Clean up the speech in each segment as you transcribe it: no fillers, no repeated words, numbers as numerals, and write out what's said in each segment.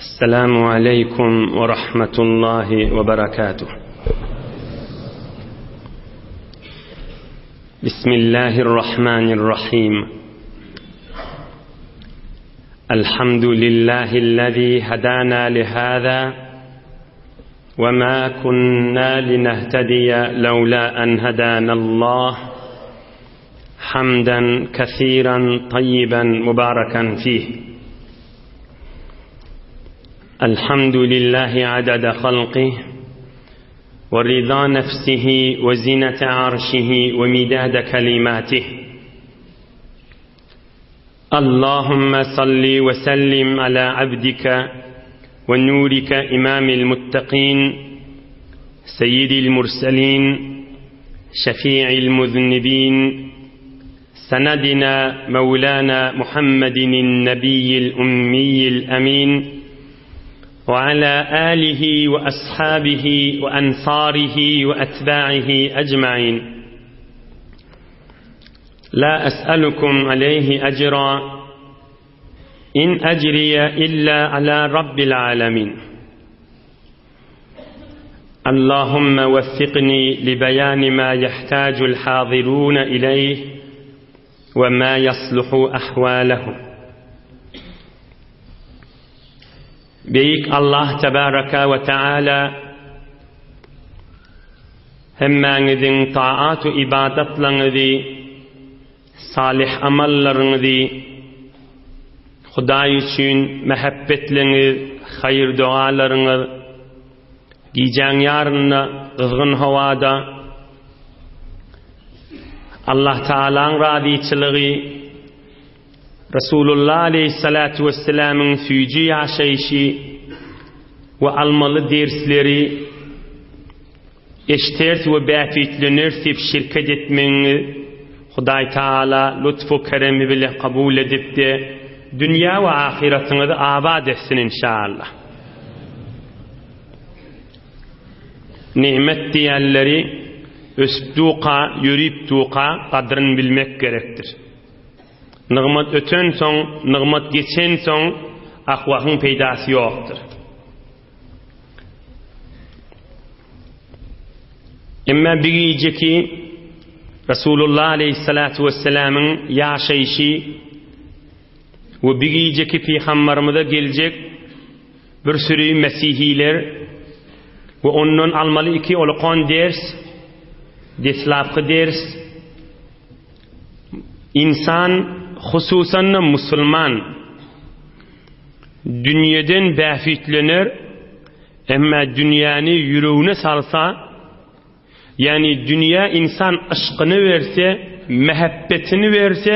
Esselamu aleýkum we rahmetullahi we berekatuh. Bismillahirrahmanirrahim. Elhamdülillahi'llezî hedâna lihâzâ ve mâ kunnâ linehtediye levlâ en hedânallah. Hamden kesiran tayyiben mübareken fih. Elhamdülillahi adede halqih ve rıza nefsihi ve zinete arşihi ve midade kelimatih. Allahümme salli ve sellim ala abdike ve nurike imamil muttakin seyyidil murselin şefi'il muznibin سندنا مولانا محمد النبي الأمي الأمين وعلى آله وأصحابه وأنصاره وأتباعه أجمعين لا أسألكم عليه أجرا إن أجري إلا على رب العالمين اللهم وفقني لبيان ما يحتاج الحاضرون إليه وما يصلح أحوالهم Beýik Allah tebaraka we teala hemmäňiziň taat we ibadatlaryňyzy, salyh amallaryňyzy, Hudaý üçin mähebbetliňiz, haýyr-dogalaryňyz gijäň ýarynda gyzgyn howada Allah Taalaň razyçylygy Resulullah aleýhissalatu wesselamyň süýji ýaşaýşy we almaly dersleri eşderis we bähbitleneris diýip şirket etmegiňiz Hudaý Tagala lutfu keremi bile kabul edip-de dünýä we ahyratyňyzy abat etsin inşallah. Nimet diýenleri ösüp duka, ýörüp duka gadryn bilmek gerekdir. Nygmat ötensoň, nygmat geçensoň ah-wahyň peýdasy ýokdur. Emma bir gijeki Resulullah aleýhissalatu wesselamyň ýaşaýşy we bir gijeki pygambarymyza geljek bir süri mesihiler we ondan almaly iki ulkan ders, deslapky ders, Ynsan, hususan-da musulman dünýeden bähbitlener, emma dünýäni ýüregine salsa, ýagny dünýä ynsan yşkyny berse, mähebbetini berse,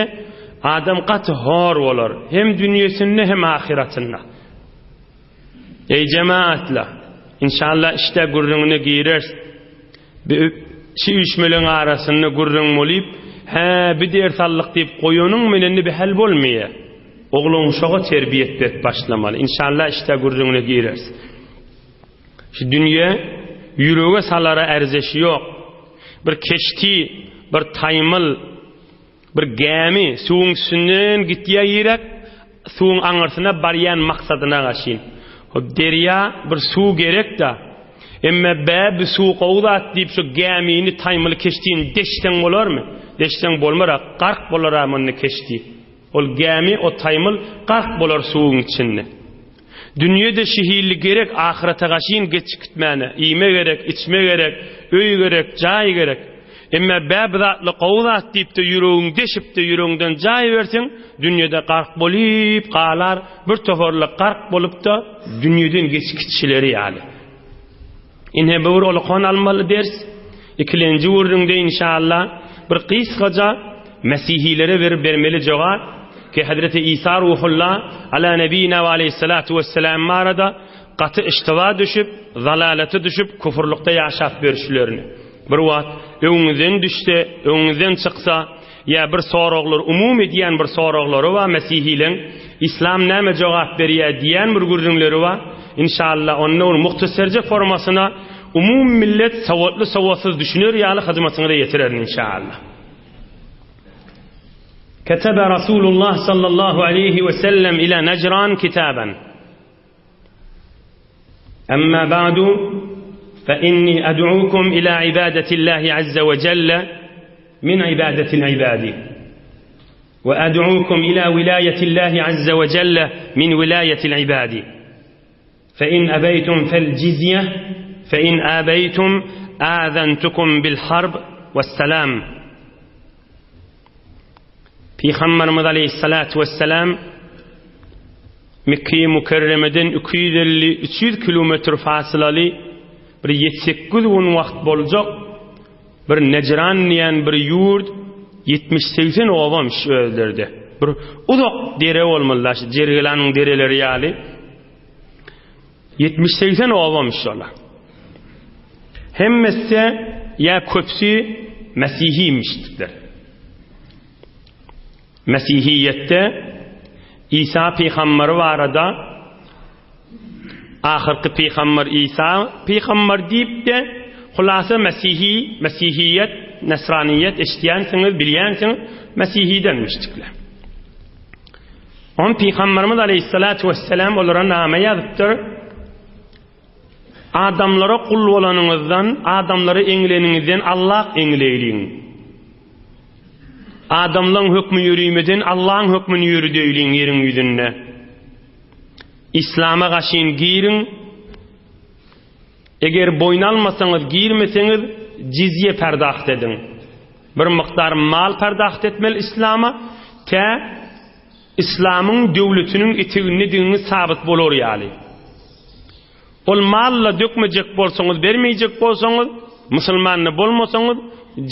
adam gaty hor bolar, hem dünýesinde, hem ahyratynda. Eý jemaatlar, inşallah işde gürrüňine gireris. Bi şi üýşmeleň arasynda gürrüň bolyp, hä, bi ders aldyk diýip goýanyň bilen-de bi hal bolmaýar. Oglan-uşaga terbiýet berip başlamaly. Inşallah işde gürrüňine gireris. Şu dünýe ýürege salara ärzeşi ýok. Bir keşti, bir taýmyl, Bir gämi suwuň üstünden gitýär ýerek, suwuň aňyrsyna barýan maksadyna gaşyn. Hop derýa bir suw gerek-da. Emme bä bu suw gowy zat diýip şu gämini taýmyly keştini deşseň bolarmy? Deşseň bolmar-a, gark bolar-a munda keşti. Ol gämi, o taýmyl gark bolar suwuň içinde. Dünýede şihilli gerek ahyrete gaşyn geçip gitmäne, iýme gerek, içme gerek, öý gerek, jaý gerek. Emme bä bu zatly gowy zat diýipde ýüregiň deşipde ýüregiňden jaý berseň, dünýede gark bolyp galar, bir toparly gark bolupda dünýeden geçip gitişileri ýaly. Ine bu bir ulkan almaly ders. Ikilenji gürrüňde inşallah bir gysgaja mesihilere berip bermeli jogap ki Hazreti Isa Ruhullah ala nebina we aleyhissalatu vesselam barada gaty iştiba düşüp, zalalata düşüp, kufurlykda ýaşap berişlerini. Bir wagt öňüňizden düşse, öňüňizden çyksa, Ýa bir soraglar umumy diýen bir soraglary bar mesihileň islam näme jogap berýä diýen bir gürrüňleri bar inşallah onda bir muhtaserje formasyna umumy millet sowatly sowatsyz düşüner ýaly hyzmatyňyza ýetirerin inşallah. Ketebe Rasulullah sallallahu aleyhi ve sellem ila Najran kitaban. أما بعد فإني أدعوكم إلى عبادة الله عز وجل من عبادة العباد وأدعوكم إلى ولاية الله عز وجل من ولاية العباد فإن أبيتم فالجزية فإن آبيتم آذنتكم بالحرب والسلام Pygamberimiz aleyhissalatu vesselam Mekge-i Mükerremeden 250-300 kilometr fasylaly bir ýedi-sekiz gün wagt boljak bir Nejran diýen bir ýurt 70-80 obamyş özleri-de. Bir uzak dere bolmaly daş, Jergelanyň dereleri ýaly. 70-80 obamyş şolar. Hemmesi ýa köpüsi mesihimişdikler. Mesihiýetde Isa pygamber barada ahyrky pygamber Isa pygamber diýip-de, hulasa mesihi, mesihiýet, nesraniýet eşidýänsiňiz, bilýänsiňiz, mesihidenmişdikler. On pygamberimiz aleyhissalatu vesselam olara name ýazypdyr. Adamlara gul bolanyňyzdan, adamlary eňleniňizden Allah eňleýliň. Adamlaň hökmi ýörimeden Allaň hökmüni ýörideýliň ýeriň ýüzünde. Islama gaşyn giriň. Eger boýun almasaňyz, girmeseňiz, jizýe perdaht ediň. Bir mukdar mal perdaht etmeli islama, tä islamyň döwletiniň etegindediginiz sabyt bolar ýaly. Ol mal-da dökmejek bolsaňyz, bermejek bolsaňyz, musulman-da bolmasaňyz,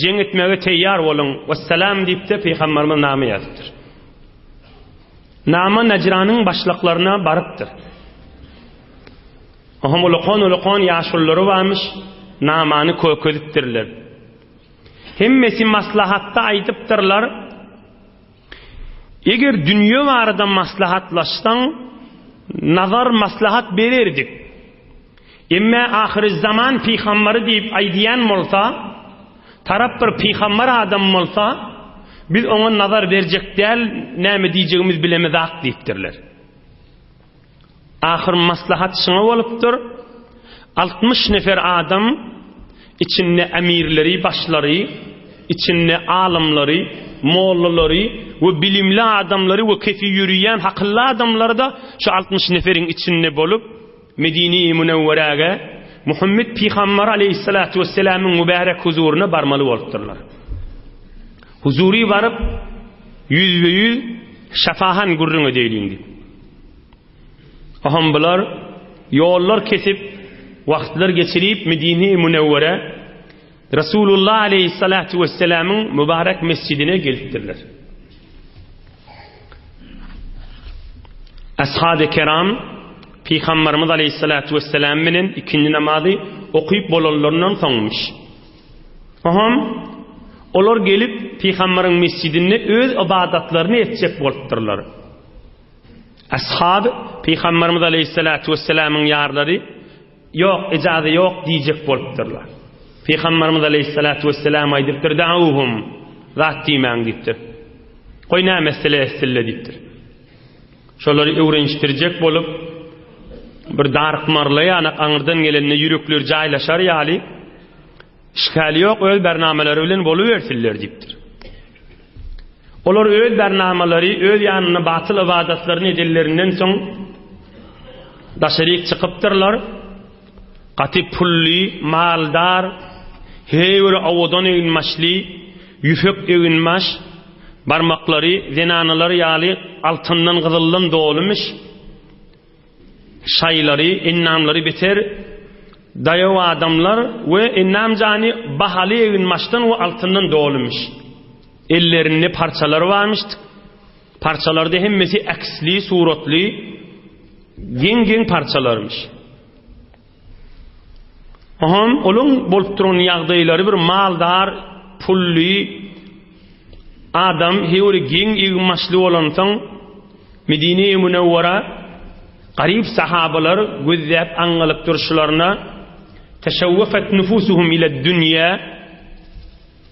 jeň etmäge teýýar boluň. Wessalam diýip-de Pygamberimiz name ýazypdyr. Nama Najranyň başlyklaryna barypdyr. Oňam ulakan-ulakan ýaşululary barmyş, namany kökezipdirler. Hemmesi maslahatda aýdypdyrlar, Eger dünýe barada maslahatlaşsaň, nazar maslahat bererdik. Emme ahyryzaman pygambary diýip aýdýan bolsa, tarap bir pygambar adam bolsa, biz oňa nazar berjek däl, näme diýjegimiz bilemizak diýipdirler. Ahyr maslahat şuňa bolupdyr, 60 nefer adam, içinde emirleri, başlary, içinde alymlary, mollalary we bilimli adamlary we kefi ýörüýän hakylly adamlary-da şu 60 neferiň içinde bolup, Medine-i Münewweräge Muhammet pygamber aleýhissalatu wesselamyň mübärek huzuryna barmaly bolupdyrlar. Huzury baryp, ýüzbe-ýüz şafahan gürrüň edeýliň diýip. Oham bular ýollar kesip, wagtlar geçirip Medine-i Münewwere Resulullah aleýhissalatu wesselamyň mübarek mesjidine gelipdirler. Ashab-y kiram Pygamberimiz aleýhissalatu wesselam bilen ikindi namazy okyp bolanlaryndan soňmuş. Oham olar gelip Pygamberiň mesjidinde öz ybadatlaryny etjek bolupdyrlar. Ashab Pygamberimiz aleýhissalatu wesselamyň ýarlary Ýok, ijaza ýok diýjek bolupdyrlar. Pygamberimiz aleýhissalatu wesselam aýdypdyr, Da'uhum, zat diýmäň diýipdir. Goý näme etsele etsinle diýipdir. Şolary öwrenişdirjek bolup, bir darykmarly ýanak aňyrdan gelende ýürekleri jaýlaşar ýaly, Işgäli ýok, öz bernamalary bilen bolubersinler diýipdir. Olar öz bernamalary, öz ýanynda batyl ybadatlaryny edenlerinden soň daşaryk çykypdyrlar. Gaty pully, maldar, heý bir owadan eginbaşly, ýüpek eginbaş, barmaklary zenanalar ýaly altyndan, gyzyldan dolumyş. Şaýlary, ennamlary beter daýaw adamlar we ennam jany bahaly eginbaşdan we altyndan dolumyş. Ellerinde parçalar barmyş. Parçalarda hemmesi äksli, suratly, geň-geň parçalarmyş. Oňam olaň bolup duran ýagdaýlary bir maldar, pully adam hewri giň egin-başly bolansoň, Medine-i Münewwera garyp sahabalar gözläp aňňalyp durşularyna, Teşewwefet nufusuhum iled-dünýä,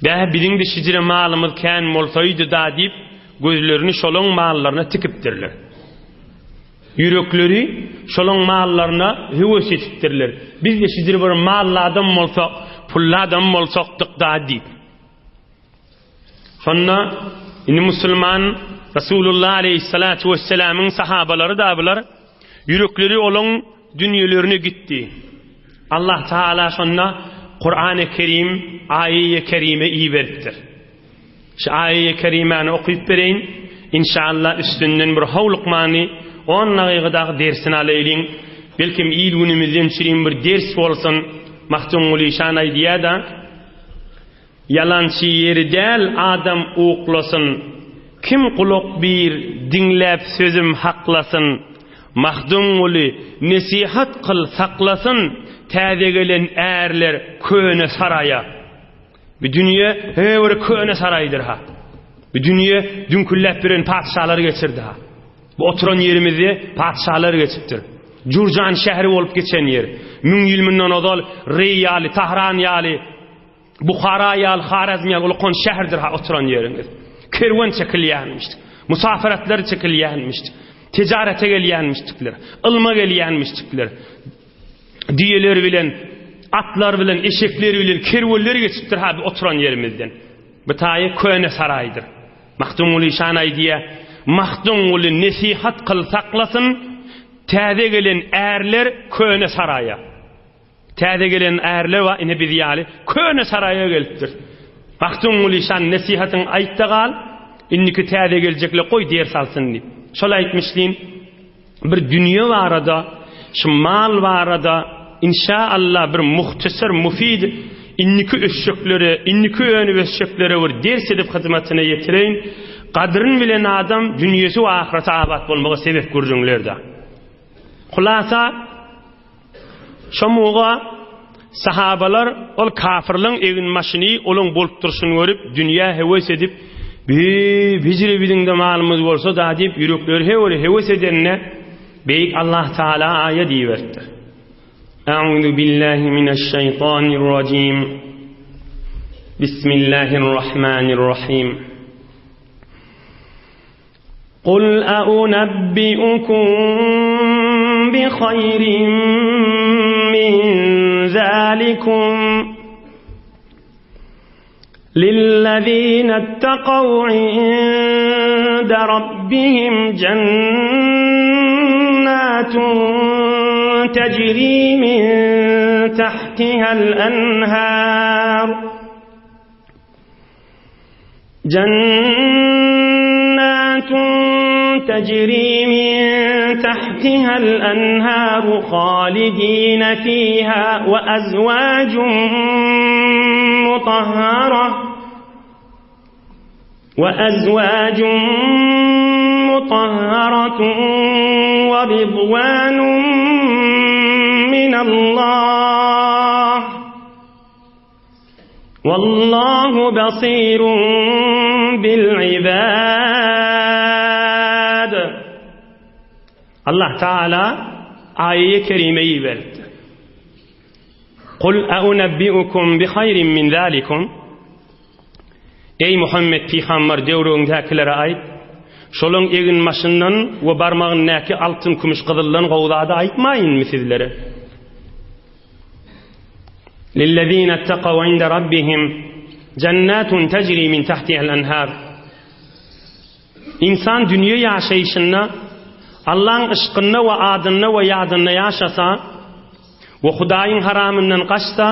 Bäh, biziň-de şijire malymyz kän bolsaýdy-da diýip, gözlerini şolaň mallaryna tikipdirler. Ýürekleri şolaň mallaryna höwes edipdirler. Biz-de şidir bir mally adam bolsak, pully adam bolsakdyk-da diýip. Şonda indi musulman Resulullah aleýhissalatu wesselamyň sahabalary da bular ýürekleri olaň dünýelerine gitdi. Allah Taala şonda Kurany Kerim aýy kerime iberipdir. Şu aýy kerimäni okyp bereýin. Inşallah üstünden bir howlukmany on dagyga dagy dersini alaýlyň. Belkim il günümizden çürim bir ders bolsun. Magtymguly şan aýdýar-da, Ýalançy ýeri däl adam uklasyn, Kim gulak biýr, diňläp sözüm haklasyn. Mahdumguly, nesihat kyl, saklasyn, Täze gelen ärler köne saraýa. Bu dünýe he bir köne saraýdyr-ha. Bu dünýe düňkülläp ýören patyşalar geçirdi-ha. Bu oturan ýerimizde patyşalar geçipdir. Jurjan şäheri bolup geçen ýer. Müň ýyl mundan ozal Reý ýaly, Tahran ýaly, Buhara ýaly, Horezm ýaly ulakan şäherdir ha oturan ýeriňiz. Kerwen çekilýänmişdik. Musafiratlar çekilýänmişdik. Tijarete gelýänmişdikler. Ylma gelýänmişdikler. Düýeler bilen, atlar bilen, eşekler bilen kerwenler geçipdir ha bu oturan ýerimizden. Bu taýy köne saraýdyr. Magtymguly şan aýdýar, Magtymguly nesihat kyl saklasyn, täze gelen ärler köne saraýa. Täze gelen ärler bar ine biz ýaly köne saraýa gelipdir. Magtymguly şan nesihatyňy aýt-da gal, indiki täze geljekler goý ders alsyn diýip. Şol aýtmyşlyn bir dünýe barada, şu mal barada inşa Allah bir muhtasar mufid indiki ösjeklere, indiki önüp ösjeklere bir ders edip hyzmatyna ýetireýin. Gadryn bilen adam dünýesi we ahyreti abat bolmaga sebep gürrüňler-de. Hulasa Şomuga sahabalar ol kafyrlaň egin-başyny, olaň bolup durşuny görüp, dünýä höwes edip, Bi, bijire biziň-de malymyz bolsa-da diýip, ýürekleri höwre höwes edende, Beýik Allah Tagala aýat iberipdir. A'uzu billahi mineşşeýtanirrajim. Bismillahirrahmanirrahim. Kul eunebbiukum bi hayrin min zalikum للذين اتقوا عند ربهم جنات تجري من تحتها الأنهار جنات تجري من تحتها الأنهار خالدين فيها وأزواج مطهرة وأزواج مطهرة ورضوان من الله Wallahu basirun bil ibad. Allah Taala aýy kerimeyi beripdir. Kul aunabbiukum bi hayrin min zalikum. Eý Muhammed pygamber döwrüňdäkilere aýt. Şolaň egin başyndan we barmagyndaky altyn kümüş gyzyldan gowy zady aýtmaýynmy sizlere? Lillezine ittakaw inde rabbihim jennatun tejri min tahtiha'l enhar. Insan dünýe ýaşaýşynda Allaň yşkynda we adynda we ýadynda ýaşasa we Hudaýyň haramyndan gaçsa,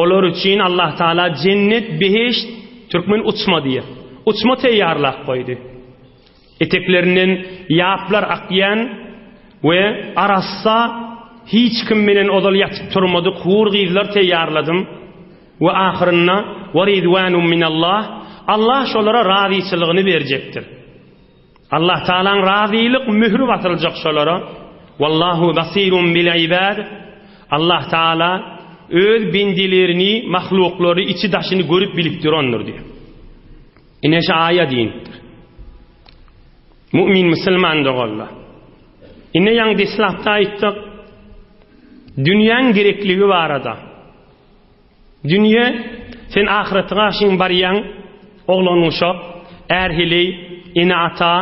olar üçin Allah Taala jennet, behişt, türkmen uçma diýer. Uçma teýýarlap goýdy. Eteklerinden ýaplar akýan we arassa, hiç kim bilen ozal ýatyp turmadyk hur gyzlar teýýarladym. We ahyrynda, Wa ridwanun minallah, Allah şolara razyçylygyny berjekdir. Allah Tagalaň razylyk möhri basyljak şolara. Wallahu basirun bil ibad. Allah Tagala öz bendilerini, mahluklary içi-daşyny görüp bilip durandyr diýýär. Ine şu aýat inipdir. Mu'min musulman doganlar. Ine ýaňy deslapda aýtdyk. Dünýäň gerekligi barada. Dünýe sen ahyretiňe aşyň barýaň, oglan uşak, är heleý, ene ata.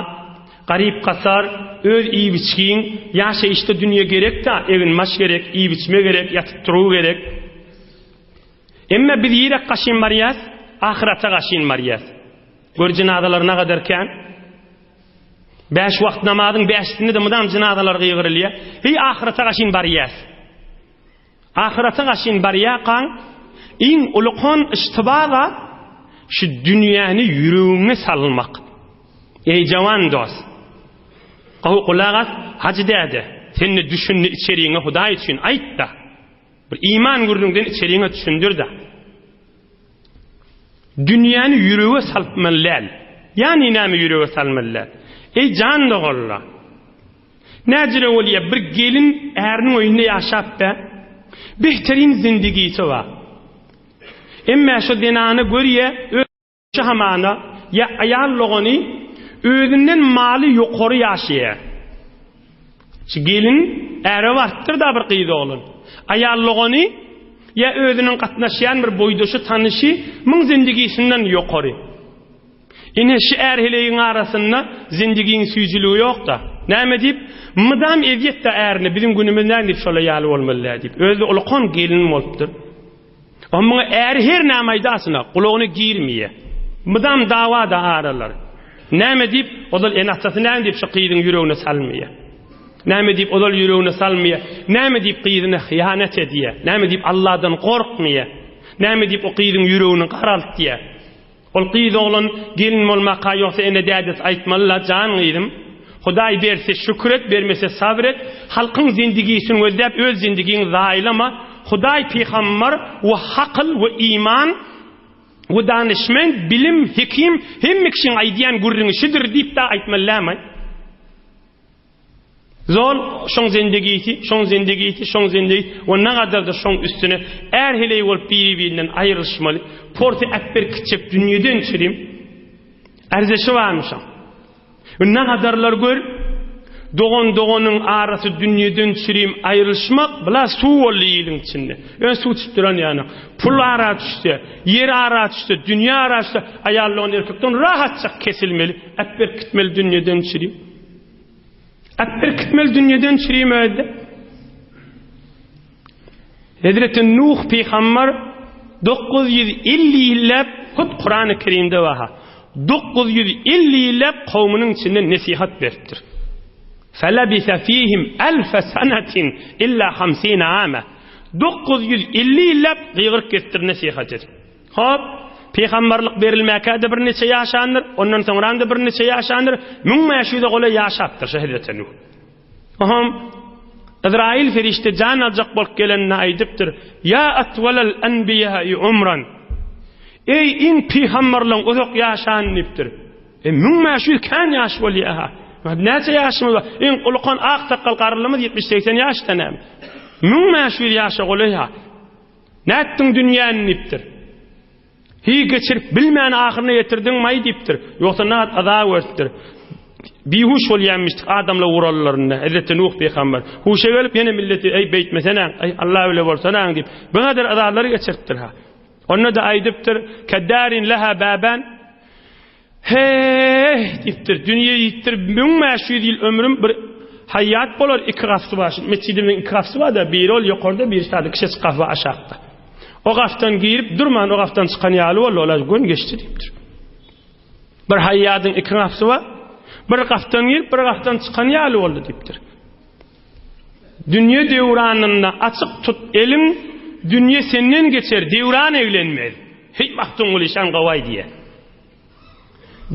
Garyp-gasar, öz iýip-içgiň, ýaşaýyşda dünýe gerek-dä, egin-baş gerek, iýip-içme gerek, ýatyp-turuw gerek. Emme biz ýerek gaşyn barýas, ahyrata gaşyn barýas. Gör jynazalar nagadar kän. Bäş wagt namazyň bäşisinde-de mydam jynazalar gygyrylýar. Heý, ahyrata gaşyn barýas. Ahyrata gaşyn barýarkaň, iň ulkan yştyba zat, şu dünýäni ýüregiňe salmak. Eý, jawan dost! Gowy gulak as, Hajy däde, sen-de düşündi içeriňe Hudaý üçin aýt-da. Bir iman gürrüňden içeriňe düşündir-de. Dünýäni ýürege saltmaly däl. Ýagny näme ýürege salmaly däl? Eý, jan doganlar! Näjüre bolýa bir gelin äriniň öýünde ýaşap be. Behterin zindigisi bar. Emme şo zenany görýä öz hamana ýa aýal dogany özünden maly ýokary ýaşaýa. Şu gelin äre barypdyr da bir gyz oglan. Aýal dogany ýa özüniň gatnaşýan bir boýdaşy tanyşy muň zindigisinden ýokary. Ine, şu är-heleýiň arasynda zindigiň süýjüligi ýok-da. Näme diýip, mydam ezýet-dä ärine, biziň günümiz näme diýip şolar ýaly bolmaly-dä diýip. Özi-de ulakan gelin bolupdyr. Oňa muňa äri her näme aýdasyna, gulagyna girmeýär. Mydam dawa-da aralary. Näme diýip, ozal ene-atasy näme diýip şu gyzyň ýüregine salmaýar. Näme diýip ozal ýüregine salmaýar. Näme diýip gyzyna hyýanat edýär. Näme diýip Alladan gorkmaýar. Näme diýip o gyzyň ýüregini garaltýar. Ol gyz oglan gelin bolmaka ýogsa ene dädesi aýtmalyla jan gyzym Hudaý berse şükür et bermese sabyr et halkyň zindigisini gözläp öz zindigiňi zaýalama Hudaý pygambar we hakyl we iman we danyşment bilim hekim hemme kişiň aýdýan gürrüňi şüdür diýip da aýtmaly dämi. Zol şoň zendigisi, şoň zendigisi, şoň zendigisi we nagadarda şoň üstüne är-heleý bolup biri-birinden aýrylyşmaly, porsy äpberkitjek dünýeden çürim ärzeşi barmy şoň? We nagadarlar gör, dogan-doganyň arasy dünýeden çürim aýrylyşmak bula suw boldy iliň içinde. Ýöne suw içip duran ýanak. Pul ara düşse, ýer ara düşse, dünýe ara düşse, aýal dogan erkekden rahatjak kesilmeli, äpberkitmeli dünýeden çürim. Äpberkitmeli dünýeden çürim öýde. Hezreti Nuh pygamber 950 ýyllap hut Kurany Kerimde bar. 950 ýyllap kowmunyň içinde nesihat beripdir. Felabisa fihim alf sanatin illa 50 ama. 950 ýyllap gygyryp gezipdir nesihat edip. Hop, pygamberlik berilmäkä-de birniçe ýaşandyr, ondan soňram-da birniçe ýaşandyr, 1500-e golaý ýaşapdyr şu hezreti Nuh. Oňam Yzraýyl perişde jan aljak bolup geleninde aýdypdyr, Ýa atwalal anbiýai umran! Eý, iň pygamberleň uzak ýaşany diýipdir. E, 1500 kän ýaş bolýa-ha. Näçe ýaşymyz bar? Iň ulukan ak sakgal garrylymyz 70-80 ýaşda näme? 1500 ýaşa golaý-ha. Nätdiň dünýäni diýipdir. Hiý geçirip bilmän ahyryna ýetirdiňmaý diýipdir. Ýogsa nat azap beripdir. Bihuş bolýanmyşdyk adamlar urallarynda. Hezreti Nuh pygamber. Huşa gelip ýene milleti eý beýtmeseneň, eý Allah bile bolsanaň diýip, bu gadar azaplary geçiripdir ha. Onda-da aýdypdyr, Keddarin leha baban He-e-eh! diýipdir, dünýe diýipdir, 1500 ýyl ömrüm bir haýýat bolar, iki gapysy bar. Şu metjidimiziň iki gapysy bar-da, biri ol ýokarda, biri sada kiçejik gapy bar aşakda. O gapydan girip durman, o gapydan çykan ýaly boldy, olar gün geçdi diýipdir. Bir haýýadyň iki gapysy bar, bir gapydan girip, bir gapydan çykan ýaly boldy diýipdir. Dünýe döwranynda açyk tut eliň, Dünýe senden geçer, döwran eglenmez. Heý, Magtymguly şan gowy aýdýar.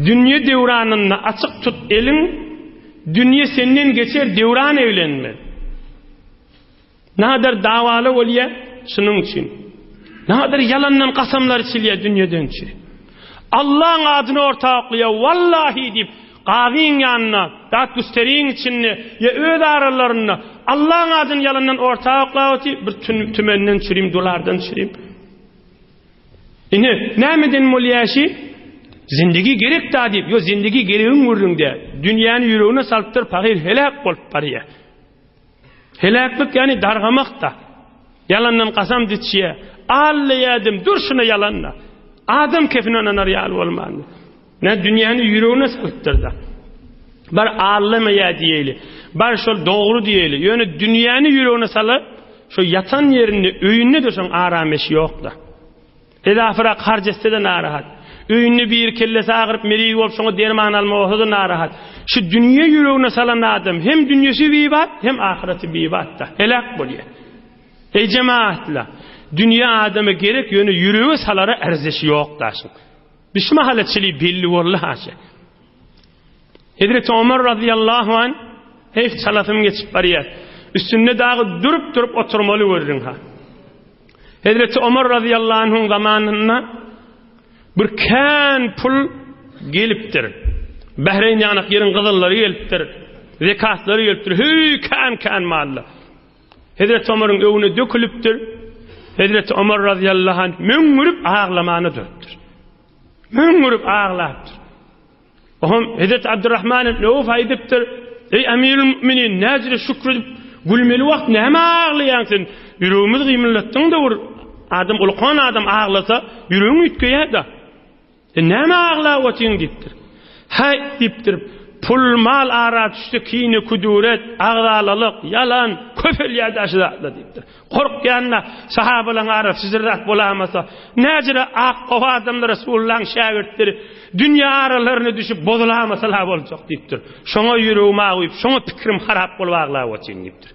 Dünýe döwranynda açyk tut eliň, Dünýe senden geçer, döwran eglenmez. Nader dawaly bolýar şunuň üçin. Nader ýalandan kasamlar içilýär dünýeden üçin. Allaň adyny orta oklaýar, wallahi diýip, gazyň ýanynda, datgüsteriň içinde ýa öz aralarynda Allaň adyny ýalandan orta oklap otyr, bir tümenden çürim, dolardan çürim. Ine, nämeden bolýar şi? Zindigi gerek da diýip, ýo zindigi geregiň gürrüňde. Dünýäni ýüregine salypdyr, pahyr heläk bolup barýar. Heläklik ýagny dargamak-da. Ýalandan kasam diçýä. Alla ýädim, dur şuna ýalanda. Adam kefine ynanar ýaly bolmandy. Nä dünýäni ýüregine salypdyr-da. Bar allamaýa diýeli. Bar şol dogry diýeli. Ýöne dünýäni ýüregine salyp, şo ýatan ýerinde, öýünde-de şoň aram-eşi ýok-da. Edafyrak harç etse-de narahat. Öýünde biri kellesi agyryp meriz bolup şoňa derman almak bolsa-da narahat. Şu dünýe ýüregine salan adam hem dünýesi bibat, hem ahyreti bibat-da. Heläk bolýar. Eý jemagatlar! Dünýe adama gerek, ýöne ýürege salara ärzeşi ýok daşyň. Bi şu mahala çili belli boldy haşa. Hezreti Omar razyýallahu an heýf çalasym geçip barýar. Üstünde dagy durup-durup oturmaly görüň ha. Hezreti Omar razyýallahu anhuň zamanynda bir kän pul gelipdir. Bahreýn ýanak ýeriň gyzyllary gelipdir. Zekatlary gelipdir. Höý kän-kän mallar. Hezreti Omaryň öňüne dökülipdir. Hezreti Omar razyýallahu anh möňňürip aglamana durupdyr. Möňňürip aglapdyr. Oňam Hezreti Abdurrahman ibn Awf aýdypdyr, Eý Emirül Müminin, näjire şükredip gülmeli wagt näme aglaýaň sen? Ýüregimizi gymyldatdyň-da bir adam, ulkan adam aglasa, ýüregiň üýtgeýär-de. Sen näme aglap otyň diýipdir. Häý diýipdir, pul mal ara düşse kine küdüret, agzalalyk, ýalan köpelýär-dä şu zatlar diýipdir. Gorkýan-da sahabalaryň arasy şyjyr zat bolamasa, näjire ak gowy adamlar Resulullahyň şägirtleri dünýä aralaryna düşüp bozulamasalar boljak diýipdir. Şoňa ýüregim agyp, şoňa pikirim harap bolup aglap otyryn diýipdir.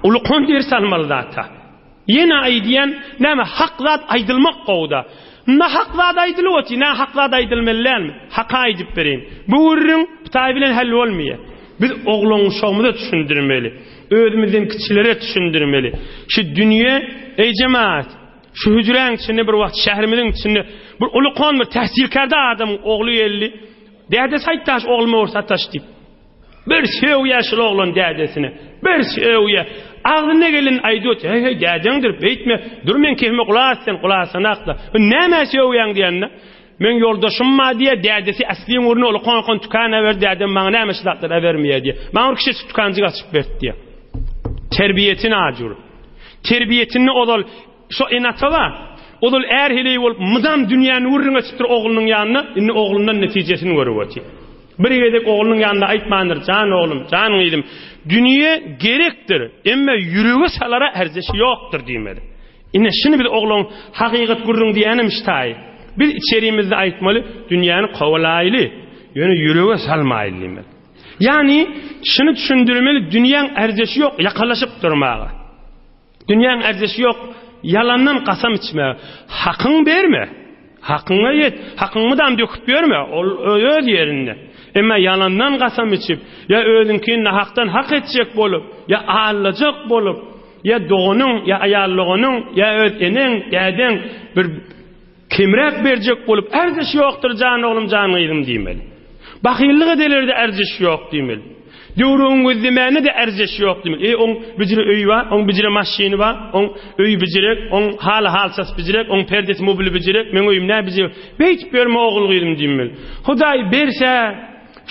Uly kon ders almaly zat-a. Ýene aýdýan, näme hak zat aýdylmak gowy-da. Nahak zat aýdylyp otyr, nähak zat aýdylmaly dälmi? Haky aýdyp bereýin. Bu gürrüň Hytaý bilen hal bolmaýar. Biz oglan-uşagymyza düşündirmeli. Özümizden kiçilere düşündirmeli. Şu dünýe, eý jemagat, şu hüjräň içinde bir wagt şäherimiziň içinde bir uly kon bir tähsilkärde adamyň ogly geldi. Dädesi aýtdy, ogluma bir sataş diýip. Bir sögýä şul oglan dädesine. Bir sögýä. Agzyna geleni aýdyp otyr. Heý, heý, dädeňdir, beýtme. Dur meň kefime gulak as sen, gulak asanak-da. Bu nämä sögýäň diýende, meň ýoldaşym bar diýýä, dädesi äsliň ugruna uly-kon-kon tükan äberdi, dädem maňa näme şu zatlar äbermeýär diýýä. Maňa bir kiçijik tükanjyk açyp berdi diýýä. Terbiýesi najur. Terbiýesinde ozal Şo ene-ata bar. Ozal är-heleý bolup, mydam dünýäni gürrüň etipdir oglunyň ýanynda, indi oglundan netijesini görüp otyr. Bir gezek oglunyň ýanynda aýtmandyr, Jan oglum, jan gyzym, dünýe gerekdir, emme ýürege salara ärzeşi ýokdur diýmeli. Ine, şuny biz oglan hakykat gürrüň diýýänem ştaý. Biz içerimizde aýtmaly, dünýäni kowalaýly, ýöne ýürege salmaýly diýmeli. Ýagny, şuny düşündirmeli, dünýäň ärzeşi ýok ýakalaşyp durmaga. Dünýäň ärzeşi ýok, ýalandan kasam içme. Hakyň berme. Hakyňa ýet. Hakyňy mydam döküp ýörme. Ol öz ýerinde. Emma ýalandan kasam içip, ýa özüňkini nahakdan hak etjek bolup, ýa allajak bolup, ýa doganyň, ýa aýal doganyň, ýa öz eneň, dädeň bir Kemräk berjek bolup, ärziş ýokdur jan oglum, jan gyzym diýmeli. Bahyllyk edelerde ärziş ýok diýmeli. Döwrüň gözlemäne-de ärziş ýok diýmeli. Eý, oň bijire öýi bar, oň bijire maşyny bar, oň öýi bijirek, oň haly-halçasy bijirek, oň perdesi mubili bijirek, meň öýüm nä bijirek. Beýdip ýörme ogul-gyzym diýmeli. Hudaý berse,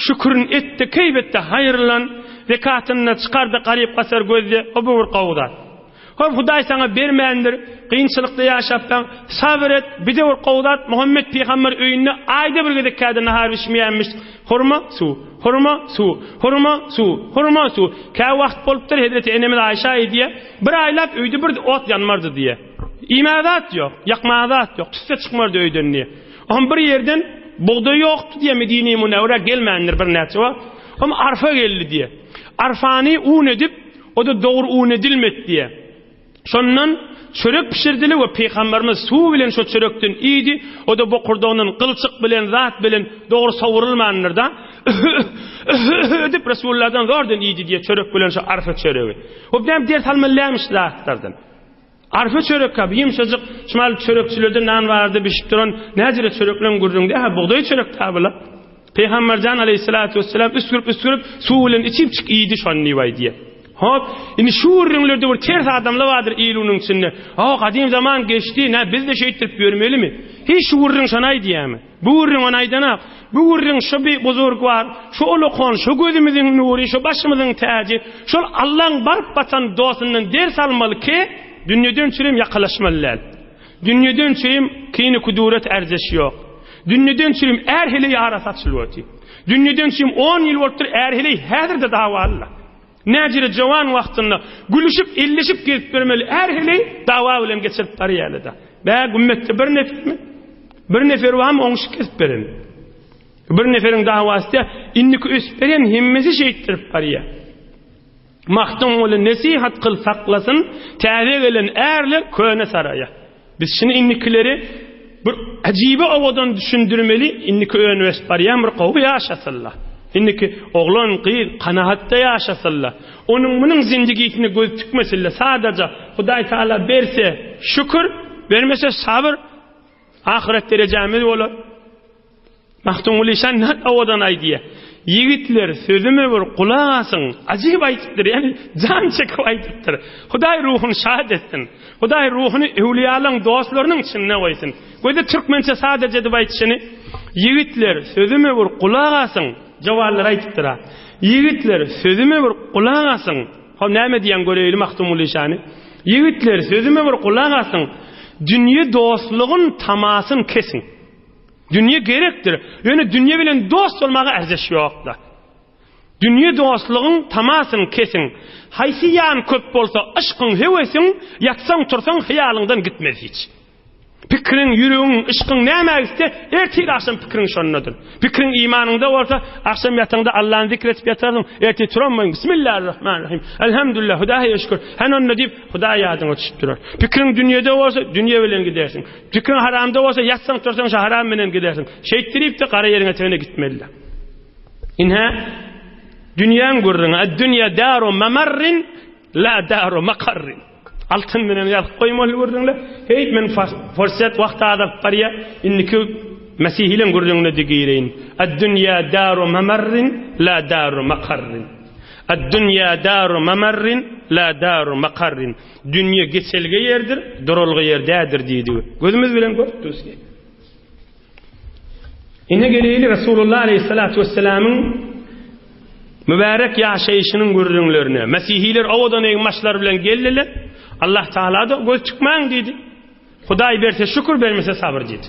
şükürini et-de, keýp et-de, haýyrlan, zekatyny-da çykar-da garyp-gasar gözle, o bu bir gowy zat. Hop Hudaý saňa bermändir, kynçylykda ýaşapsaň, sabyr et, bize bir gowy zat, Muhammet pygamber öýünde aýda bir gezek käde nahar bişmeýänmiş, hurma, suw, hurma, suw, hurma, suw, hurma, suw. Kä wagt bolupdyr, hezreti enemiz Aýşa aýdýar, bir aýlap öýde bir ot ýanmardy diýýär. Iýmäge zat ýok, ýakmaga zat ýok, tüsse çykmardy öýden diýýär. Oňam bir ýerden bugdaý ýokdy diýýär, Medine-i Münewwerä gelmändir birnäçe wagt. Oňam arpa geldi diýýär. Arpany un edip, O-da dogry un edilmedi diýýär. Şondan çörek bişirdili we pygamberimiz suw bilen şo çörekden iýdi, o-da bokurdagyndan gylçyk bilen zat bilen dogry sowrulmandyr-da, üh-üh edip Resulullahdan zordan iýdi diýýär çörek bilen şo arpa çöregi. Hop näme ders almaly dälmiş zatlardan. Arpa çörek ha, ýumşajyk şumal çörekçilerde nan bardy bişip duran näjele çörekleň gürrüňde ha bugdaý çörek tabula. Pygamberjan aleýhissalatu wesselam üsgürip-üsgürip suw bilen içip-çik iýdi şony diýip aýdýar. Hop, indi şu gürrüňlerde bir ters adamlar bardyr ilunyň içinde. O gadym zaman geçdi, nä biz-de şeýtdirip ýörmelimi? Hiç şu gürrüň şony aýdýarmy? Bu gürrüň ony aýdanak. Bu gürrüň şu bir buzurgwar, şu ulukon, şu gözümiziň nury, şu başymyzyň täji, şol Allaň baryp batan dostundan ders almaly ki, dünýeden çürim ýakalaşmaly däl. Dünýeden çürim kini-kuduret ärzeşi ýok. Dünýeden çürim är heleý arasy açylyp otyr. Dünýeden çürim on ýyl bolupdyr är heleý häzir-de dawalylar. Näjere jowan wagtynda gülüşip, elleşip gezip bermeli är heleý dawa bilen geçirip barýarlar-da. Bä, gümmetde bir nefermi? Bir nefer barmy oňşuk gezip beren? Bir neferiň dawasy däl, indiki ösüp beren hemmesi şeýtdirip barýar. Magtymguly nesihat kyl saklasyn, täze gelen ärler köne saraýa. Biz şuny indikileri bir ajibe owadan düşündirmeli, indiki önüp ösüp barýan bir gowy ýaşasynlar. Indiki oglan, gyz kanagatda ýaşasynlar. Onuň munuň zindigisine göz tikmesinler. Sadaja Hudaý Taala berse şükür, bermese sabyr, ahyret derejämiz bolar. Magtymguly şa nä owadan aýdýar. Ýigitler, sözüme bir gulak asyň. Ajyp aýdypdyr, ýagny jan çekip aýdypdyr. Hudaý ruhuny şat etsin. Hudaý ruhuny öwlüýalaryň dostlarynyň içinde goýsun. Göze türkmençe sadaja edip aýdyşyny. Ýigitler, sözüme bir gulak asyň. Jowanlar aýdypdyr-a. Ýigitler, sözüme bir gulak asyň. Hop, näme diýýäň göreýli Magtymguly şany. Ýigitler, sözüme bir gulak asyň. Dünýe dostlugyn tamasyn kesiň. Dünýe gerekdir. Ýöne dünýe bilen dost bolmaga erzeş ýok-da. Dünýe dostlugyň tamasyny kesiň. Haýsy ýan köp bolsa yşkyň, höwesiň, ýatsaň-tursaň hyýalyňdan gitmez hiç. Pikiriň, ýüregiň, yşkyň nämä gitse, ertir-agşam pikiriň şondadyr. Pikiriň imanyňda bolsa, agşam ýataňda Allany zikr edip ýatarsyň, ertir turanmaýyň, Bismillahirrahmanirrahim, Elhamdülillah, Hudaýa şükür, hany onda diýip, Hudaý ýadyňa düşüp durar. Pikiriň dünýede bolsa, dünýe bilen gidersiň. Pikiriň haramda bolsa, ýatsaň tursaň şo haram bilen gidersiň. Şeýtdirip-de gara ýeriň etegine gitmeli. Ine, dünýäň gürrüňi. Ad-dünýä daru mamarrin, la daru makarrin. Altyn bilen ýazyp goýmaly gürrüňler. Heý, men fursat wagt azalyp barýar. Indiki Mesihileň gürrüňine-de gireýin. Ad-dünýä daru mamarrin, la daru makarrin. Ad-dünýä daru mamarrin, la daru makarrin. Dünýe geçelge ýerdir, duralga ýer däldir diýdigi. Gözümiz bilen görüp durus. Ine geleýli Resulullah aleyhissalatu vesselamyň mübärek ýaşaýşynyň gürrüňlerine. Mesihiler owadan egin-başlar bilen geldiler. Allah Taala-da göz çykmaň diýdi. Hudaý berse şükür, bermese sabyr diýdi.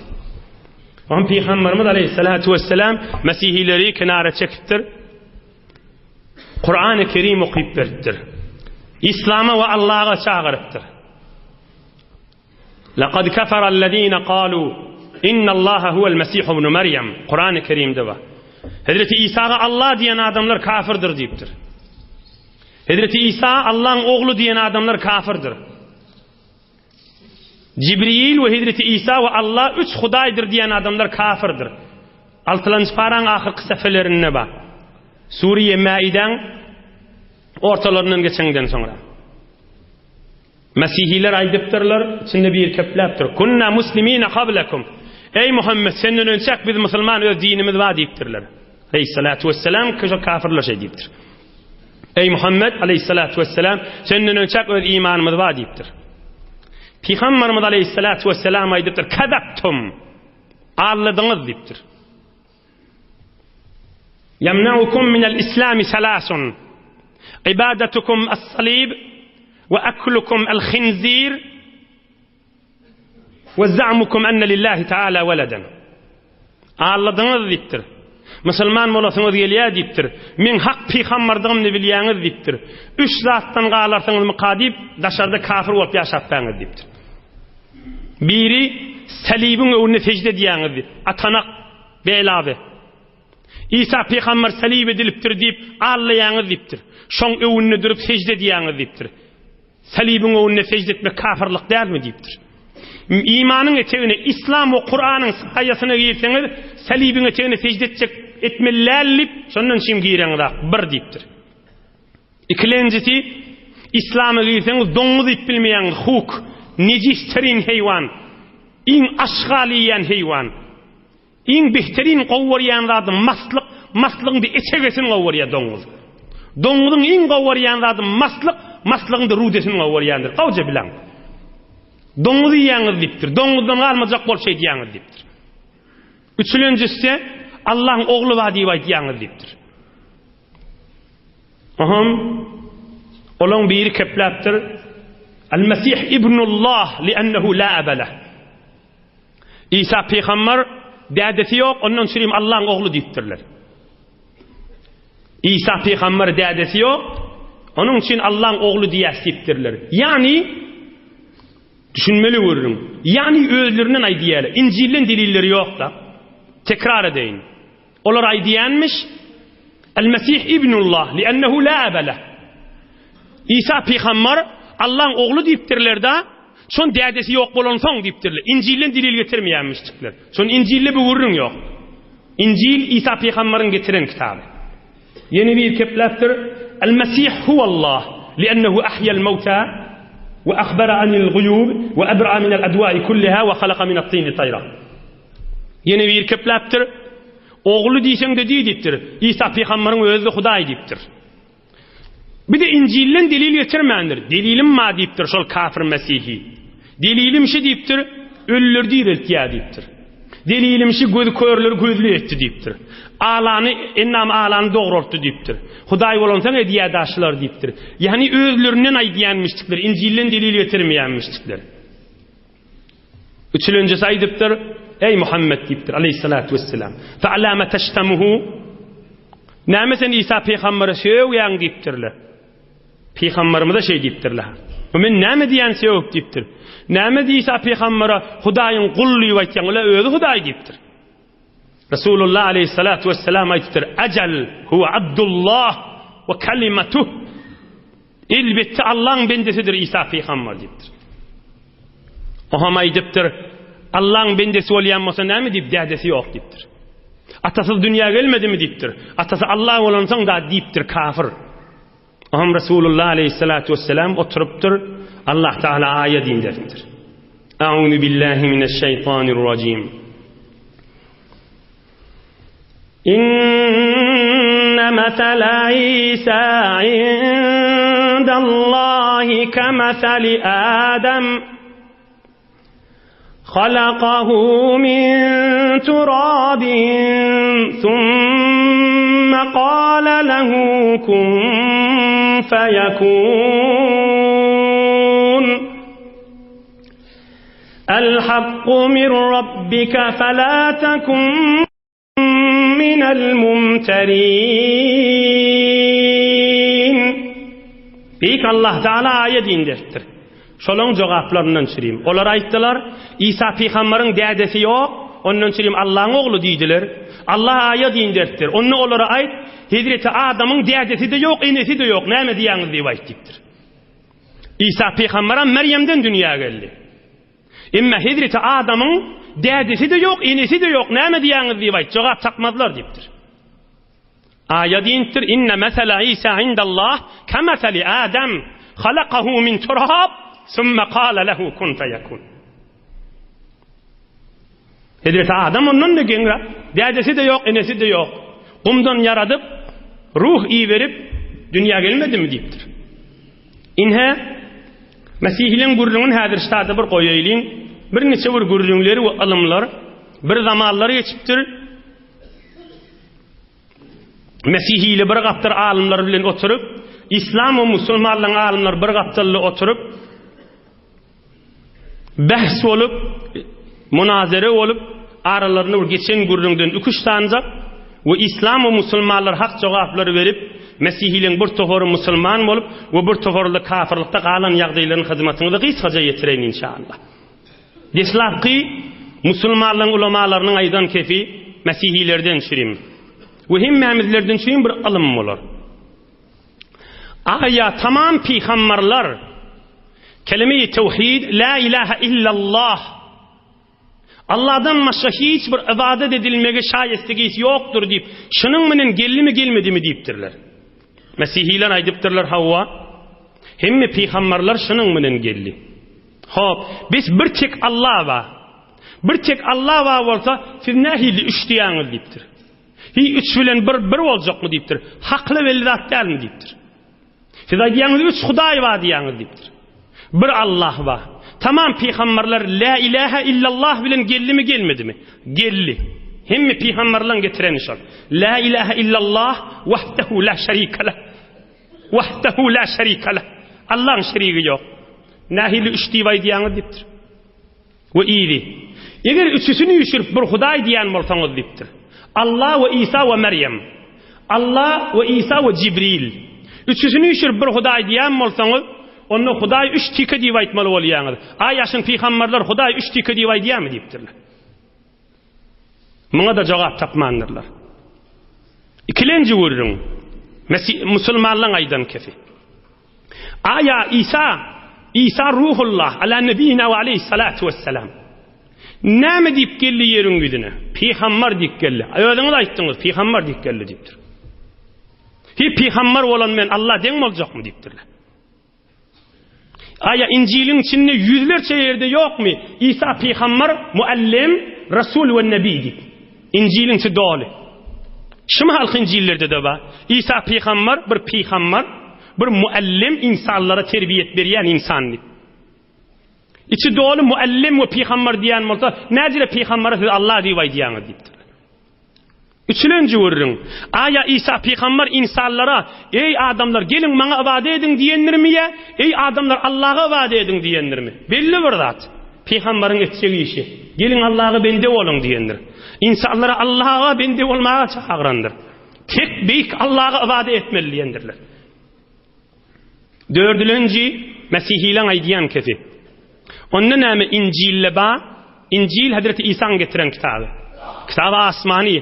Oňa Pygamberimiz aleyhissalatu vesselam mesihileri kenara çekipdir. Kurany Kerim okyp beripdir. Islama we Allaha çagyrypdyr. Laqad kafara allazina qalu innallaha huwal mesih ibn Maryam. Kurany Kerimde bar. Hazreti Isaga Allah diýen adamlar kafirdir diýipdir. Hazreti Isa Allah'ın ogly diýen adamlar kafirdir. Jibril we Hezreti Isa we Allah üç Hudaýdyr diýen adamlar kafirdir. Altylanjy paraň ahyrky säfelerinde bar. Suriýe Mäidäň ortalaryndan geçeňden soňra. Mesihiler aýdypdyrlar, içinde biri kepläpdir. Kunna muslimina kablekum. Eý Muhammed, senden önçäk biz musulman öz dinimiz bar diýipdirler. Aleyhissalatu vesselam şo kafirler şeý diýipdir. Eý Muhammed aleyhissalatu vesselam, senden önçäk öz imanymyz bar diýipdir. Pygamberimiz aleyhissalatu vesselam aýdypdyr, Kadaptum. Aldadyňyz diýipdir. Yamnaukum minel islami salasun. Ibadatukum as-salib we aklukum al-khinzir We za'mukum enne lillahi ta'ala weleden. Aldadyňyz diýipdir. Musulman bolasyňyz gelýär diýipdir. Meň hak pygamberdigimni bilýäňiz diýipdir. Üç zatdan galarsyňyzmyka diýip, daşarda kafir bolup ýaşapbaňyz diýipdir. Biri salibiň öňünde sejde edýäňiz diýip, atanak, belabe. Isa pygamber salib edilipdir diýip, aldaýaňyz diýipdir. Şoň öňünde durup sejde edýäňiz diýipdir. Salibiň öňünde sežde etmek kafirlik dälmi diýipdir. Imanyň etegine, Islam we Kuranyň saýasyna girseňiz, salibiň etegine sežde etjek etmeli däl diýip, şondan çim gireňizak bir diýipdir. Ikilenjisi, Islama girseňiz doňuz iýip bilmeýäňiz, huk, nejis terin heýwan, iň aşgal iýýän heýwan. Iň behterin gowy görýän zady maslyk, maslygyň bir eçegesini gowy görýär doňuz. Doňuzyň iň gowy görýän zady maslyk, maslygyň da rudesini gowy görýändir. Gowja bileň. Doňuz iýýäňiz diýipdir. Doňuzdan galmajak bolup şeýdýäňiz diýipdir. Üçülenjisi Allahyň ogly bar diýip aýdýaňyz diýipdir. Oham olaň biri kepläpdir. Al-Mesih ibnullah li'ennehu la aba lah. Isa pygamber. dädesi ýok, ondan çürim Allaň ogly diýipdirler. Isa pygamber dädesi ýok, onuň üçin Allaň ogly diýäs diýipdirler. Ýagny düşünmeli gürrüň. Ýagny özlerinden aýdýarlar. Injilden delilleri ýok-da. Tekrar edeýin. Olar aýdýanmyş, El-Mesih ibnullah, li'ennehu la aba leh. Isa pygamber Allaň ogly diýipdirler-da, şon dädesi ýok bolansoň diýipdirler. Injilden delil getirmeýänmişjikler. Şon Injilde bu gürrüň ýok. Injil Isa pygamberiň getiren kitaby. Ýene biri kepläpdir, El-Mesih huwallah, li'ennehu ahyal mawta we ahbara anil guyub we abra'a minel adwa'i kulliha we halaka minat tini tayra. Ýene biri kepläpdir, Ogly diýseň-de diý diýipdir. Isa pygamberiň özi-de Hudaý diýipdir. Bir-de Injilden delil getirmändir. Delilim bar diýipdir şol kafir mesihi. Delilim şi diýipdir, ölüleri direltýär diýipdir. Delilim şi gözi körleri gözli etdi diýipdir. Alany, ennam alany dograltdy diýipdir. Hudaý bolansoň edýär daşlar diýipdir. Ýagny özlerinden aýdýanmyşdyklar, Injilden delil getirmeýänmişdikler. Üçülenjisi aýdypdyr, Eý Muhammet diýipdir, aleýhissalatu wesselam. Fe alama teştemuhu? Näme sen Isa pygambere sögýäň diýipdirler. Pygamberimize şeý diýipdirler. Bu men näme diýýän sögüp diýipdir. Näme Isa pygambere Hudaýyň guly diýip aýtýaň, ol özi Hudaý diýipdir. Resulullah aleýhissalatu wesselam aýdypdyr, Ajal huwa Abdullah we kalimatuh. Elbetde Allaň bendesidir Isa pygamber diýipdir. Oham aýdypdyr, Allaň bendesi bolýan bolsa näme diýip dädesi ýok diýipdir. Atasyz dünýä gelmedimi diýipdir. Atasy Allah bolansoň da diýipdir kafir. Oham Resulullah aleýhissalatu wesselam oturypdyr. Allah Taala aýat inderipdir. A'uzu billahi mineşşeýtanirrajim. Inne mesele İsa indallahi kemeseli Adem halakahu min turabin thumme kâle lehu kun feyekûn El-hakku min rabbike felâ tekun minel mumterin. Beýik Allah Teala aýat inderipdir. Şolaň jogaplaryndan çürim. Olar aýtdylar, Isa pygambaryň dädesi ýok, ondan çürim Allaň ogly diýdiler. Allah aýat inderipdir. Onda olara aýt, Hezreti Adamyň dädesi-de ýok, enesi-de ýok, näme diýýäňiz diýip aýt diýipdir. Isa pygamberam Merýemden dünýä geldi. Emma hezreti Adamyň dädesi-de ýok, enesi-de ýok, näme diýýäňiz diýip aýt, jogap tapmazlar diýipdir. Aýat inipdir, Inne mesele Isa indallah kemeseli Adem, halakahu min turab, sümme kale lehu kun feyekun. Hezreti Adam ondan-da geňräk, dädesi-de ýok, enesi-de ýok. Gumdan ýaradyp, ruh iberip, dünýä gelmedimi diýipdir. Ine, Mesihiliň gürrüňini häzir ştada bir goýaýlyň. Birniçe bir gürrüňleri we ylymlar bir zamanlar geçipdir. Mesihili bir gapdal alymlar bilen oturyp, islam we musulmanlaryň alymlary bir gapdalda oturyp, Bähs bolup, munazere bolup, aralarynda bir geçen gürrüňden iki-üç sanjak we islam we musulmanlar hak jogaplary berip, mesihileriň bir topary musulman bolup we bir topary-da kafyrlykda galan ýagdaýlaryny hyzmatyňyza gysgaja ýetireýin inşallah. Deslapky musulmanlaryň ulamalarynyň aýdan kefi mesihilerden çürim we hemmämizlerden çürim bir ylym bolar. Aýa tamam pygambarlar kelime-i tewhid la ilaha illallah Allahdan başga hiç bir ybadat edilmege şaýestegisi ýokdur diýip, şunuň bilen geldimi gelmedimi diýipdirler. Mesihiler aýdypdyrlar hawa, hemme pygambarlar şunuň bilen geldi. Hop, biz bir tek Allah bar. Bir tek Allah bar bolsa, siz nähili üç diýýäňiz diýipdir. Hiý, üç bilen bir bir boljakmy diýipdir. Hakly belli zat dälmi diýipdir. Siz aýdýaňyz üç Hudaý bar diýýäňiz diýipdir. Bir Allah bar. Tamam pygamberler la ilaha illallah bilen geldimi gelmedimi? Geldi. Hemme pygamberleň getireni şol. La ilaha illallah wahdehu la şerike leh. Wahdehu la şerike leh. Allahyň şerigi ýok. Nähili üç diýip aýdýaňyz diýipdir. We yzy. Eger üçüsini üýşürip bir Hudaý diýen bolsaňyz diýipdir. Allah we Isa we Merýem. Allah we Isa we Jibril. Üçüsini üýşürip bir Hudaý diýen bolsaňyz, onda Hudaý üç tike diýip aýtmaly bolýaňyz. Aý ýaşyn pygamberler Hudaý üç tike diýip aýdýarmy diýipdirler. Muňa-da jogap tapmandyrlar. Ikilenji gürrüň, musulmanlaň aýdan kesi. Aýa Isa, Isa Ruhullah, ala nebina we aleýhissalatu wessalam. Näme diýip geldi ýeriň ýüzüne? Pygambar diýip geldi. Özüňiz aýtdyňyz, pygambar diýip geldi diýipdir. Hi pygambar bolan men Allah deň boljakmy diýipdirler. Aýa Injiliň içinde ýüzlerçe ýerde ýokmy? Isa pygambar, muallim, rasul we nebi diýip. Injiliň içi doly. Şu mahalky Injillerde-de bar. Isa pygambar bir pygambar, bir muallim, insanlara terbiýet berýän insan diýip. Içi doly muallim we pygambar diýen bolsa, näjele pygambara siz Allah diýip aýdýaňyz diýipdir. Üçülenji gürrüň, Aýa Isa pygamber ynsanlara, Eý, adamlar, geliň, maňa ybadat ediň diýendirmi ýa, Eý, adamlar, Allaha ybadat ediň diýendirmi? Belli bir zat, pygamberiň etjek işi, Geliň, Allaha bende boluň diýendir. Ynsanlara Allaha bende bolmaga çagyrandyr. Tek beýik Allaha ybadat etmeli diýendirler. Dördülenji, Mesihileň aýdýan kesi. Onda näme Injilde ba? Injil Hazreti Isaň getiren kitaby. Kitaby asmany.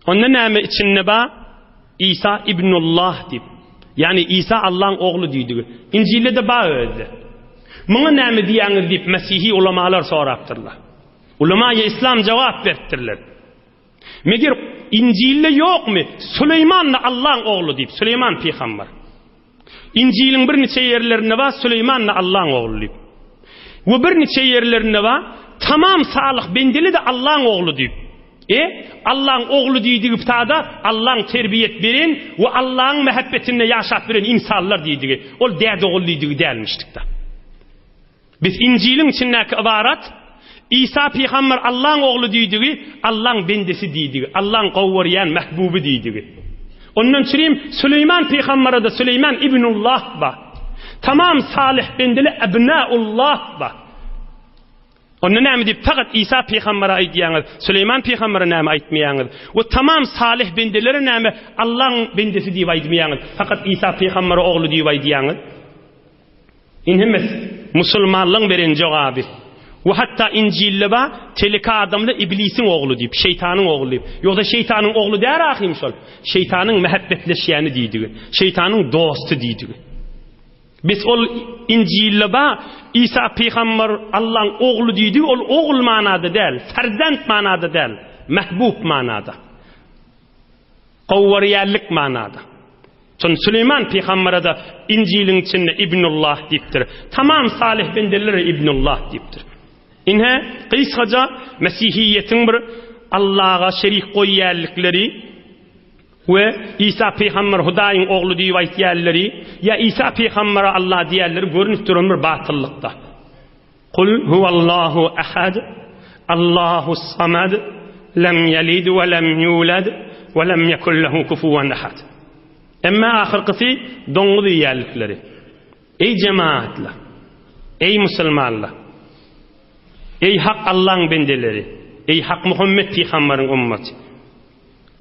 Onda näme içinde ba? Isa ibnullah diýip. Ýani Isa Allaň ogly diýdigi. Injilde de ba özde. Muňa näme diýýäňiz diýip Mesihi ulamalar sorapdyrlar. Ulamaýy islam jogap beripdirler. Meger Injilde ýokmy, Süleýman-da Allaň ogly diýip, Süleýman pygamber. Injiliň birniçe ýerlerinde bar, Süleýman-da Allaň ogly diýip. We birniçe ýerlerinde bar, tamam salyh bendeli-de Allaň ogly diýip. E, Allaň ogly diýdigi ptada Allaň terbiýet beren we Allaň mähebbetinde ýaşap bilen ynsanlar diýdigi. Ol däde ogul diýdigi dälmişdik-de. Biz Injiliň içindäki ybarat, Isa pygamber Allaň ogly diýdigi, Allaň bendesi diýdigi, Allaň gowy görýän mähbuby diýdigi. Ondan çürim Süleýman pygambere-de Süleýman ibnullah ba. Tamam salyh bendeli ebnaullah ba. Onda näme diýip fakat Isa pygambere aýdýaňyz, Süleýman pygambere näme aýtmaýaňyz? We tamam salyh bendelere näme Allaň bendesi diýip aýdmaýaňyz, fakat Isa pygambere ogly diýip aýdýaňyz? Indi mes musulmanlaň beren jogaby. We hatda Injilde bar, teleke adamly iblisiň ogly diýip, şeýtanyň ogly diýip. Ýogsa şeýtanyň ogly däl ahym şol. Şeýtanyň mähebbetleşýäni diýdigi. Şeýtanyň dosty diýdigi. Bes ol Injilde bar, Isa pygamber Allaň ogly diýdigi, ol ogul manada däl, farzand manada däl, mähbub manada. Gowurýanlyk manada. Şon Süleýman pygambere-de Injiliň içinde Ibnullah diýipdir. Tamam salyh bendelere Ibnullah diýipdir. Ine, gysgaça mesihiýetiň bir Allaha şerik goýýanlyklary we Isa pygamber Hudaýyň ogly diýip aýtýanlary ýa Isa pygambere Allah diýýänleri görnüp duran bir batyllykda. Kul huwallahu ahad, Allahus samad, lem yelid we lem yulad we lem yekun lehu kufuwan ahad. Emma ahyrkysy doňuz iýýänlikleri. Eý jemaatlar! Eý musulmanlar! Eý hak Allaň bendeleri! Eý hak Muhammet pygamberiň ummaty!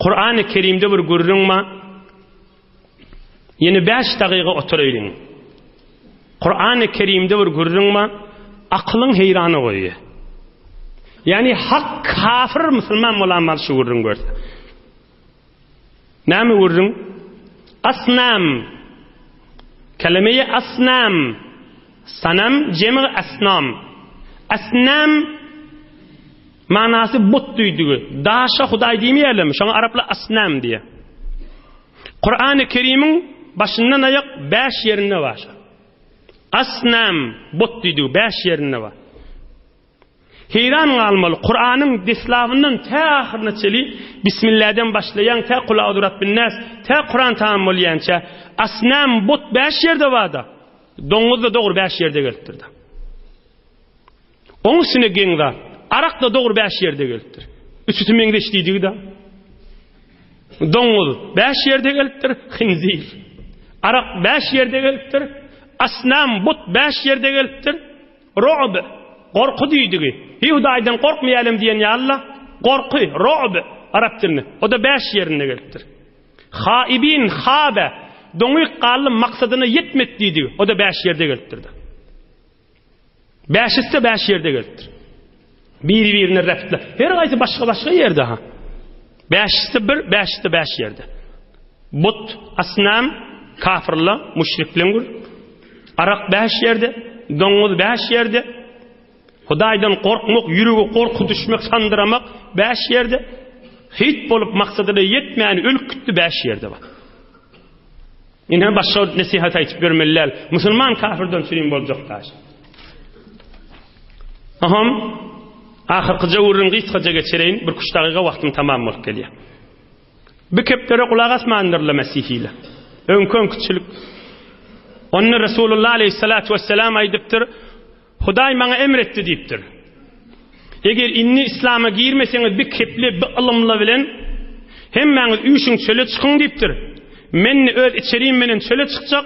Kurany Kerimde bir gürrüň bar. Ýene bäş dagyga oturaýlyň. Kurany Kerimde bir gürrüň bar, akylyň heýrana goýýar. Ýagny hak kafir musulman bolan mal şu gürrüň görse. Näme gürrüň? Asnam. Kelimeyi asnam. Sanam jemg asnam. Asnam manasy but diýdigi. Daşa Hudaý diýmeýärlermi? Şoňa araplar asnam diýýär. Kurany Kerimiň başyndan aýak bäş ýerinde bar. Asnam but diýdigi bäş ýerinde bar. Heýran galmaly, Kuranyň deslabyndan tä ahyryna çeli Bismilläden başlaýaň tä Kul a'uzu birabbin-nas tä Kuran tamam bolýança Asnam but bäş ýerde bar-da. Doňuz-da dogry bäş ýerde gelipdir-de. Oň üstüne geň zat, arak-da dogry bäş ýerde gelipdir. Üçüsi meňzeş diýdigi-de. Doňuz bäş ýerde gelipdir, hinzir. Arak bäş ýerde gelipdir, asnam but bäş ýerde gelipdir, rob. Gorky diýdigi. Hiý Hudaýdan gorkmaýalym diýen ýaly-la. Gorky, ro'b, arap dilinde. O-da bäş ýerinde gelipdir. Haibin, habe, doňyk galdy, maksadyna ýetmedi diýdigi. O-da bäş ýerde gelipdir-de. Bäşisi-de bäş ýerde gelipdir. Biri-birine reptle. Her gaýsy başga-başga ýerde ha. Bäşisi bir, bäşisi bäş ýerde. But, asnam, kafirler, müşrikleň gür. Arak bäş ýerde, doňuz bäş ýerde. Hudaýdan gorkmak, ýürege gorky düşmek, sandyramak bäş ýerde. Hit bolup maksadyna ýetmän ölüp gitdi bäş ýerde bar. Ine başga nesihat aýtyp bermeli däl. Musulman kafirden çürim boljak daş. Aham ahyrkyja gürrüň gysgaja geçireýin, bir kuş dagyga wagtym tamam bolup gelýär. Bu keplere gulak asmandyrlar mesihiler. Öňki öňküçilik. Onda Resulullah aleyhissalatu vesselam aýdypdyr, Hudaý maňa emr etdi diýipdir. Eger indi islama girmeseňiz bi kepli, bi ylymla bilen hemmäňiz üýşüň çöle çykyň diýipdir. Men-de öz içerim menen çöle çykjak.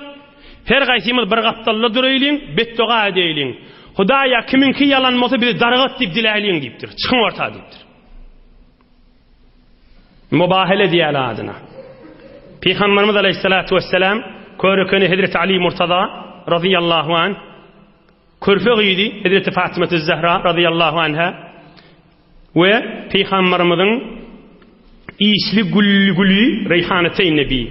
Her gaýsymyz bir gapdalda duraýlyň, betdoga edeýliň. Hudaýa kimiňki ýalan bolsa bizi dargat diýip diläýliň diýipdir. Çykyň orta diýipdir. Mubahele diýýärler adyna. Pygamberimiz aleyhissalatu vesselam körekeni Hezreti Ali Murtaza radıyallahu anh körpe gyzy Hezreti Fatyma Zahra radıyallahu anha we Pygamberimiziň işli gülli güli Reýhanateý Nebi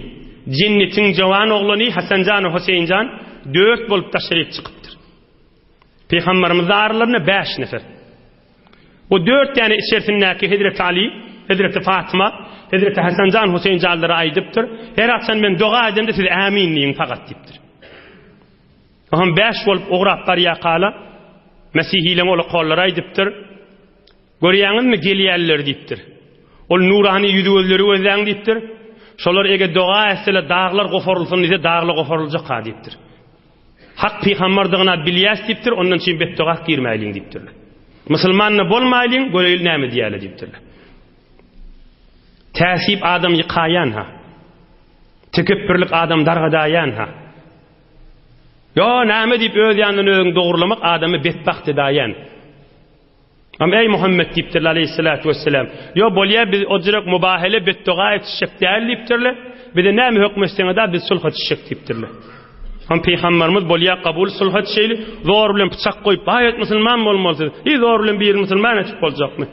jennetiň jawan oglany Hasanjan we Huseýinjan dört bolup daşaryk çykypdyr. Pygamberimiz aralarynda bäş nefer. Bu dört däne içerisindäki Hezreti Ali, Hezreti Fatyma, Hezreti Hasanjan Huseýinjanlara aýdypdyr, Her haçan men doga edemde siz ämin diýiň fakat diýipdir. Oňam bäş bolup ugrap barýakala Mesihileň ol kollary aýdypdyr. Görýäňizmi gelýärler diýipdir. Ol nurany ýüzi gözleri gözläň diýipdir. Şolar eger doga etseler daglar goparylsyn diýse daglar goparyljak-ha diýipdir. Hak pygambardygyna bilýäs diýipdir, ondan üçin betdoga girmäýliň diýipdirler. Musulman-da bolmaýlyň, göreýli näme diýýärler diýipdirler. Täsip adam ýykaýan ha. Tekepbirlik adam dargadaýan ha. Ýo, näme diýip öz ýanyndan özüňi dogrulamak adamy betbagt edaýan. Am eý Muhammet diýipdirler aleýhissalatu wesselam. Ýo bolýa biz o jürek mubahele betdoga etişjek däl diýipdirler. Bize näme hökm etseňiz-da biz sulha düşjek diýipdirler. Am pygamberimiz bolýa kabul sulha düşeýli zor bilen pyçak goýup baýat musulman bolmalysyz. Hiý zor bilen birini musulman etip boljakmy?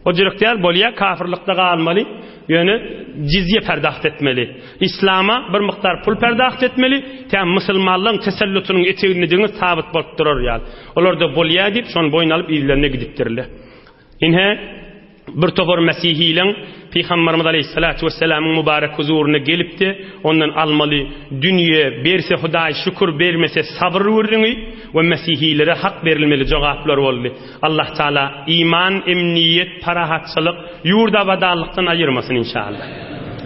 O jürek däl bolýa kafirlikde galmaly. Ýöne jizýe perdaht etmeli. Islama bir mukdar pul perdaht etmeli, tä musulmanlaryň tesellutynyň etegindediginiz sabyt bolup durar ýaly. Olar-da bolýa diýip, şony boýun alyp yzlaryna gidipdirler. Ine, bir topar mesihileň Pygamberimiz aleýhissalatu wessalamyň mübarek huzuryna gelipdi, ondan almaly dünýe, berse Hudaý şükür, bermese sabyr gürrüňi we mesihilere hak berilmeli jogaplar boldy. Allah Taala iman, emniýet, parahatçylyk, ýurt abadanlykdan aýyrmasyn inşallah.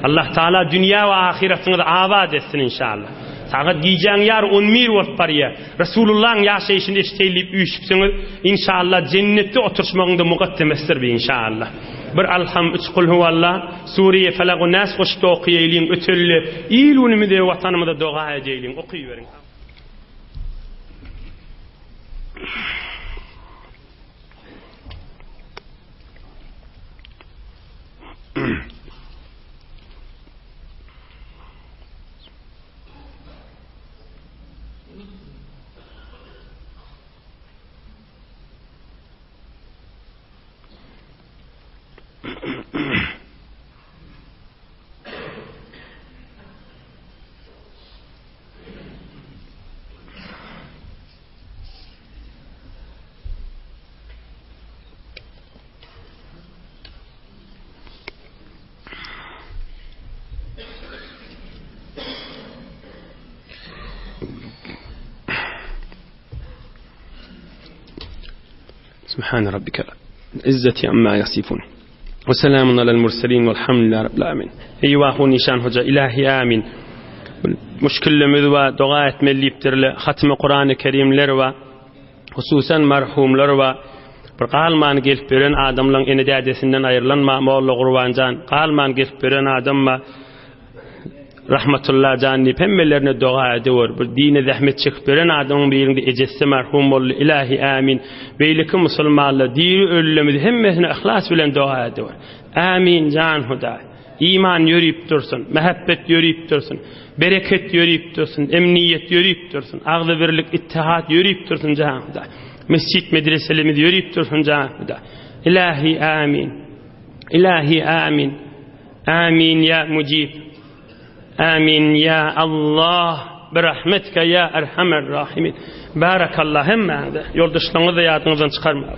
Allah Taala dünýä we ahyratyňyzy abat etsin inşallah. Sagat gijäň ýary on bir bolup barýar. Resulullahyň ýaşaýşyny eşdeýin diýip üýşüpsiňiz. Inşallah jennetde oturyşmagyň-da mukaddemesidir bi inşallah. Bir Alham, üç Kulhuwalla, Sure-i Felak we Nas goşup-da okaýaýlyň, öteli, il-günümize we Watanymyza doga edeýliň. Okyberiň. Subhane rabbike izzeti amma yasifun. Ve selamun alel murselin velhamdülillahi rabbil alamin. Eyvahu nişan hoca ilahi amin. Müşkillerimiz we doga etmeli diýipdirler. Hatmy Kurany Kerimler we hususan merhumlar we bir galman gelip beren adamlaryň ene dädesinden aýrylan ma Molla Gurbanjan galman gelip beren adam ma. Rahmatulla jan diýip hemmelerine doga ediwer. Bir dine zähmet çekip beren adamyň birinde ejesi merhum boldy. Ilahi amin. Beýleki musulmanlar diri ölülerimizi hemmesine yhlas bilen doga ediwer. Amin jan Hudaý. Iman ýörüp dursun, mähebbet ýörüp dursun, bereket ýörüp dursun, emniýet ýörüp dursun, agzybirlik, ittihat ýörüp dursun jan Hudaý. Mesjit medreselerimiz ýörüp dursun jan Hudaý. Ilahi amin. Ilahi amin. Amin ýa Mujib. Amin ýa Allah. Birahmetike ýa Erhamer Rahimin. Barakallah hemmäňize. Ýoldaşlaryňyzy ýadyňyzdan çykarmaň.